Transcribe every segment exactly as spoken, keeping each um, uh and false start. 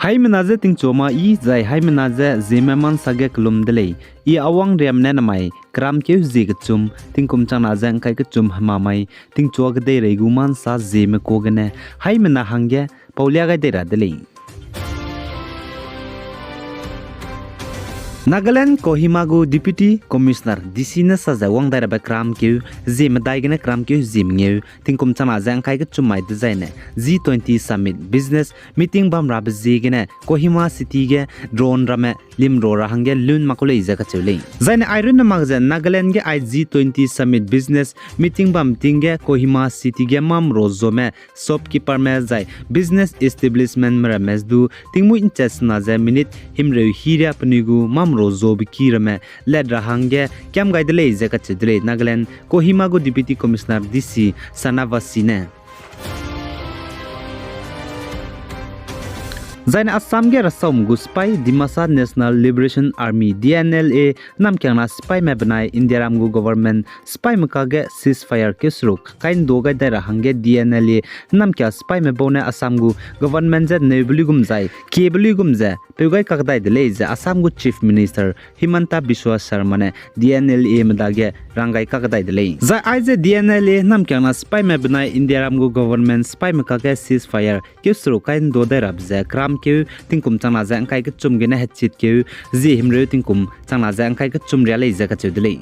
Haimena je tingchua ma i, zai haimena je Zeme mansa ge kelum de lei. I Awang Riam ne namai keramkeu zie kechum, tingkum changna ze ngkai kechum hemamai, tingchua kedeirei gu mansa Zeme kua gene, haimena hangge paulia gai dei ra de lei. Nagaland Kohima gu Deputy Commissioner, D C ne sa ze wang dai rabe keramkeu zie medai gene keramkeu zie mengeu, tingkum changna ze ngkai kechum mai dezaine, G twenty Summit Business Meeting bam rabe ziegene, Kohima City ge drone ramme limro ra hangge lun mak ku lei ze kacheu lei. Zaine ai runne mak ze Nagaland ge ai G twenty Summit Business Meeting bam ting ge Kohima City ge mamro zome shopkeeperme zai business establishmentme ramme du tingmui nchat sena ze minute himreu hiria penui gu mamro zobe ki ramme let ra hangge kiam gai de lei ze kacheu de lei Nagaland Kohima gu Deputy Commissioner D C Shanavas C ne. Zaine Assam ge rasam gu sipai Dimasa National Liberation Army, D N L A, namkiangna sipaime benai Indiaram gu government sipaime kage ceasefire keu seruk kai ndu gai dai ra hangge D N L A namkia sipaime bau ne Assam gu government je neube luigum zai kiebe luigum ze peu gai kakdai de lei ze Assam gu Chief Minister Himanta Biswa Sarma ne D N L A me dage ranggai kakdai de lei. Zai aize D N L A namkiangna sipaime benai Indiaram gu government sipaime kage ceasefire keu seruk kai ndu dai rabe ze keramkeu tingkum changna ze ngkai kechum gene hechit keu zie himreu tingkum changna ze ngkai kechum ria lei ze kacheu de lei.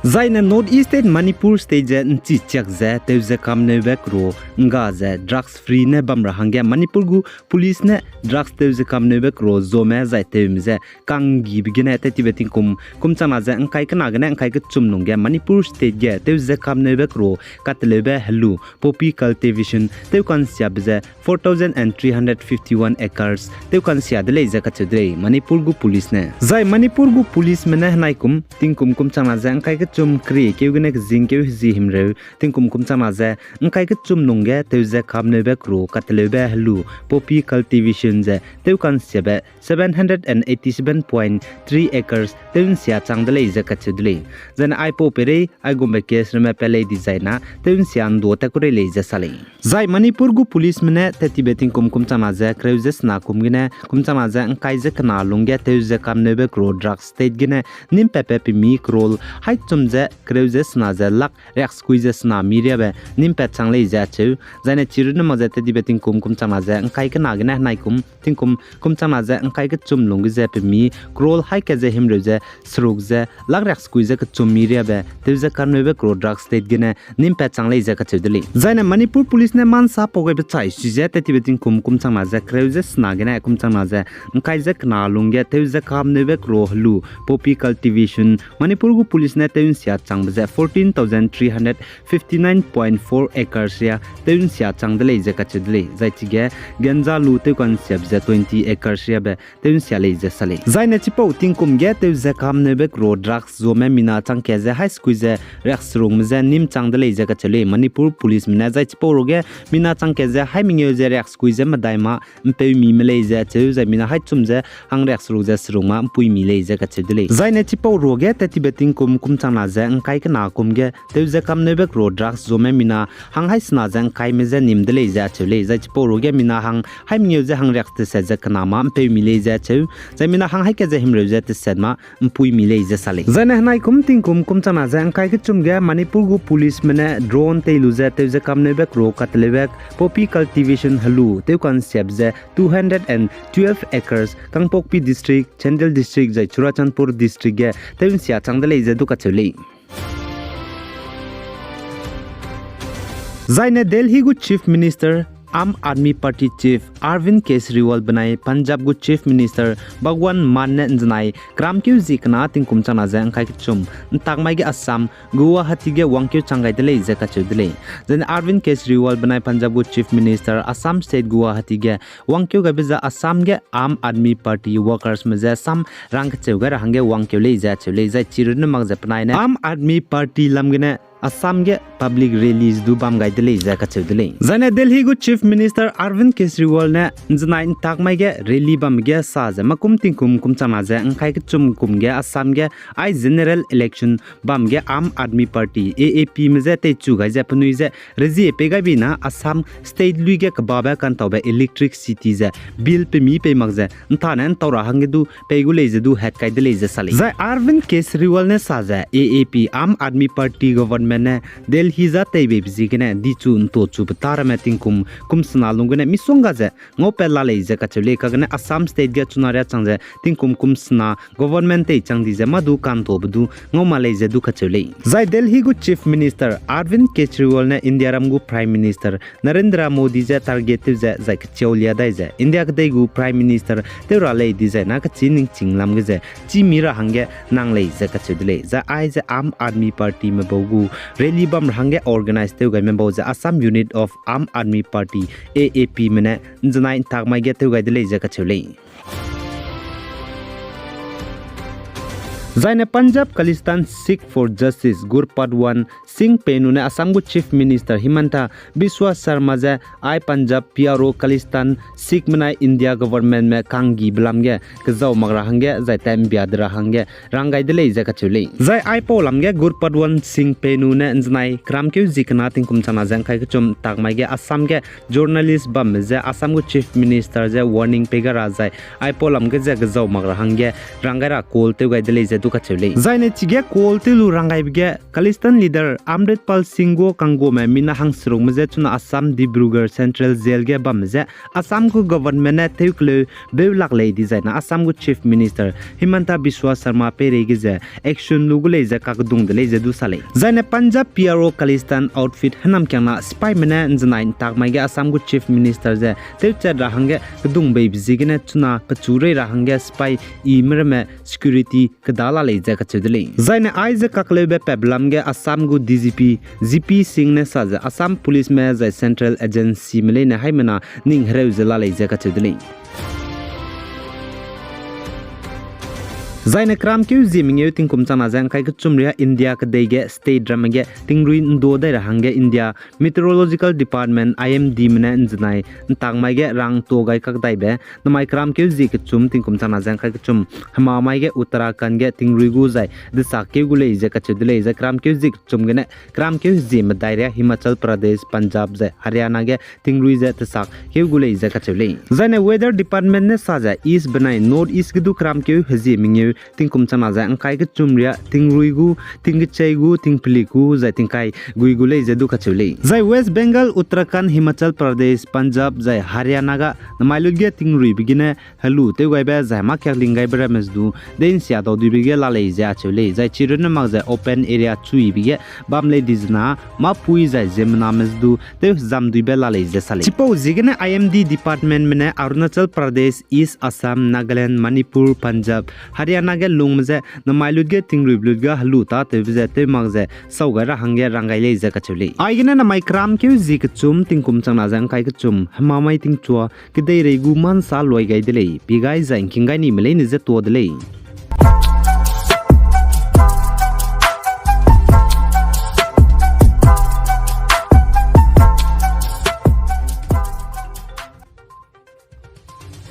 Zaine North East State Manipur State ze nchi chiak ze tewze kamneube kero ngga ze drugs free ne bam ra hangge Manipur gu police ne drugs tewze kamneube kero zome zai tewme ze kanggibe gene tettibe tingkum kum changna ze ngkai kena gene ngkai kechum lungge Manipur State ge tewze kamneube kero kateleube helu poppy cultivation tewkansiabe ze four thousand and three hundred fifty-one acres tewkansia de lei ze kacheu de lei Manipur gu police ne. Zai Manipur gu policeme ne henaikum tingkum kum changna ze ngkai kechum keri keu gene kezing keu hezie himreu tingkum kum changna ze ngkai kechum lungge tewze kamneube kero kateleube helu poppy cultivation ze tewkansiabe seven hundred and eighty-seven point three acres tewnsia chang de lei ze kacheu de lei. Zaine aipau peirei aigumbe case ramme pe lei dizaina tewnsia ndu tat ku rei lei ze sa lei. Zai Manipur gu policeme ne tettibe tingkum kum changna ze kereu ze sena kum gene kum changna ze ngkai ze kena lungge tewze kamneube kero drug state gene nimpat pe pemi crore haî chum ze kereu ze sena ze lakh riaksekui ze sena mi riabe nimpat chang lei ze acheu. Zaine chirunne mak ze tettibe tingkum kum changna ze ngkai kena gene henaikum tingkum kum changna ze ngkai kechum lungge ze pemi crore haî kat ze himreu ze seruk ze lakh riaksekui ze kechum mi riabe tewze kamneube kero drug state gene nimpat chang lei ze kacheu de lei. Zaine Manipur police ne mansa pau gaibe chai sui ze tettibe tingkum kum changna ze kereu ze sena gene kum changna ze ngkai ze kena lungge tewze kamneube kero helu poppy cultivation Manipur gu police ne tewnsia changbe ze fourteen thousand three hundred fifty-nine point four acres ria tewnsia chang de lei ze kacheu de lei. Zai chige ganja lu tewkansiabe ze twenty acres riabe tewnsia lei ze sa lei. Zaine chipau tingkum ge tewze kamneube kero drugs zome mina changkat ze haî sekui ze riakserungme ze nim chang de lei ze kacheu lei Manipur policeme ne. Zai chipau ruge mina changkat ze haî mengeu ze riaksekui ze medai ma mpeumi me lei ze acheu, zai mina haî chum ze hang riakseruk ze seruk ma mpuimi lei ze kacheu de lei. Zaine chipau ruge tettibe tingkum kum changna ze ngkai kena kum ge tewze kamneube kero drugs zome mina hang haî sena ze ngkaime ze nim de lei ze acheu lei. Zai chipau ruge mina hang haî mengeu ze hang riakteset ze kena ma mpeumi lei ze acheu, zai mina hang haî kat ze himreu ze teset ma mpuimi lei ze sa lei. Zaine henaikum tingkum kum changna ze ngkai kechum ge Manipur gu policeme ne drone tei lu ze tewze kamneube kero kateleube poppy cultivation helu tewkansiabe ze two hundred and twelve acres Kangpokpi District, Chandel District zai Churachandpur District ge tewnsia chang de lei ze du kacheu lei. Zaine Delhi gu Chief Minister, Aam Aadmi Party Chief Arvind Kejriwal benai Punjab gu Chief Minister Bhagwant Mann ne nzenai keramkeu zie kena tingkum changna ze ngkai kechum ntakmai ge Assam Guwahati ge wangkeu chang gai de lei ze kacheu de lei. Zaine Arvind Kejriwal benai Punjab gu Chief Minister Assam State Guwahati ge wangkeu gaibe ze Assam ge Aam Aadmi Party workersme ze sam rangkacheu gai ra hangge wangkeu lei ze acheu lei. Zai chirunne mak ze penai ne Aam Aadmi Party lam gene Assam ge public rally du bam gai de lei ze kacheu de lei. Zaine Delhi gu Chief Minister Arvind Kejriwal ne nzenai ntak mai ge rally bam ge sa ze makum tingkum kum changna ze ngkai kechum kum ge Assam ge ai general election bam ge Aam Aadmi Party, A A P me je teichu gai ze penui ze rezie pei gai bi na Assam state lui ge kebabe kantaube electricity ze bill pemi pei mak ze ntane ntau ra hangge du pei gu lei ze du het kai de lei ze sa lei. Zai Arvind Kejriwal ne sa ze A A P, Aam Aadmi Party government ne Delhi za teibeibe ziegene dichu ntochu petâ ramme tingkum kum sena lung gene misongga ze ngaupat la lei ze kacheu lei. Kagene Assam state ge chuna riâ chang ze tingkum kum sena government tei chang di ze mâ du kantaube du ngau ma lei ze du kacheu lei. Zai Delhi gu Chief Minister Arvind Kejriwal ne Indiaram gu Prime Minister Narendra Modi je target tew ze zai kechiau lia dai ze India kedei gu Prime Minister tew ra lei dizai na kechî ningching lam ge ze chî mi ra hangge nang lei ze kacheu de lei. Zai aize Aam Aadmi Party me bau gu rally bam ra hangge organize tew gaime bau ze Assam Unit of Aam Aadmi Party, A A P me ne nzenai ntak mai ge tew gai de lei ze kacheu lei. Zaine Punjab Khalistan Sikh for Justice Gurpatwant Singh Pannu ne Assam gu Chief Minister Himanta Biswa Sarma je ai Punjab P R O Khalistan Sikh menai India government me kanggibe lam ge kezau mak ra hangge zai tat mbia de ra hangge rang gai de lei ze kacheu lei. Zai aipau lam ge Gurpatwant Singh Pannu ne nzenai keramkeu zie kena tingkum changna ze ngkai kechum tak mai ge Assam ge journalist bamme je Assam gu Chief Minister je warning pei ga ra zai aipau lam ge ze kezau mak ra hangge rang gai ra call tew gai de lei ze du kacheu lei. Zaine chige call tew lu rang gaibe ge Khalistan leader Amritpal Singh gu kangguame mina hangserukme je chuna Assam Dibrugarh Central Jail ge bamme je Assam gu government ne tewkeleu beu lak lei dizai na Assam gu Chief Minister Himanta Biswa Sarma peirei ge ze action lu gu lei ze kakdung de lei ze du sa lei. Zaine Punjab P R O Khalistan outfit henam kiangna sipaime ne nzenai ntak mai ge Assam gu Chief Minister ze tewchat ra hangge kedung beibe ziegene chuna pechu rei ra hangge sipai ime ramme security keda la lei ze kacheu de lei. Zaine aize kakleube patbe lam ge Assam gu D G P G P Singh ne sa ze Assam Police me zai Central Agency me leine haimena ning hereu ze la lei ze kacheu de lei. Zaine keramkeu zie mengeu tingkum changna ze ngkai kechum ria India kedei ge state ramme ge tingrui ndu dai ra hangge India Meteorological Department, I M D me ne nzenai ntak mai ge rang tuâ gai kak daibe namai keramkeu zie kechum tingkum changna ze ngkai kechum hema mai ge Uttarakhand ge tingrui gu zai desak keu gu lei ze kacheu de lei. Zai keramkeu zie kechum gene keramkeu hezie medai ria Himachal Pradesh, Punjab zai Haryana ge tingrui ze desak keu gu lei ze kacheu lei. Zaine Weather Department ne sa ze East benai North East ge du keramkeu hezie mengeu tingkum changna ze ngkai kechum ria tingrui gu, tingkechei gu, tingpelik gu zai tingkai gui gu lei ze du kacheu lei. Zai West Bengal, Uttarakhand, Himachal Pradesh, Punjab zai Haryana ga namai lut ge tingruibe gene helu tew gaibe zai mâ kiak ling gaibe ramme du deinsia dau duibe ge la lei ze acheu lei. Zai chirunne mak ze open area chuibe ge bam lei dizena mâ pui zai ziemmename du tew hezam duibe la lei ze sa lei. Chipau ziegene I M D Department me ne Arunachal Pradesh, East Assam, Nagaland, Manipur, Punjab, Haryana ge lungme ze namai lut ge tingruibe lut ge helu tâtewbe ze tew mak ze sau gai ra hangge rang gai lei ze kacheu lei. Aigene namai keramkeu zie kechum tingkum changna ze ngkai kechum hema mai tingchua kedeirei gu mânsa luai gai de lei, pie gai zai ngking gai nime leine je tuâ de lei.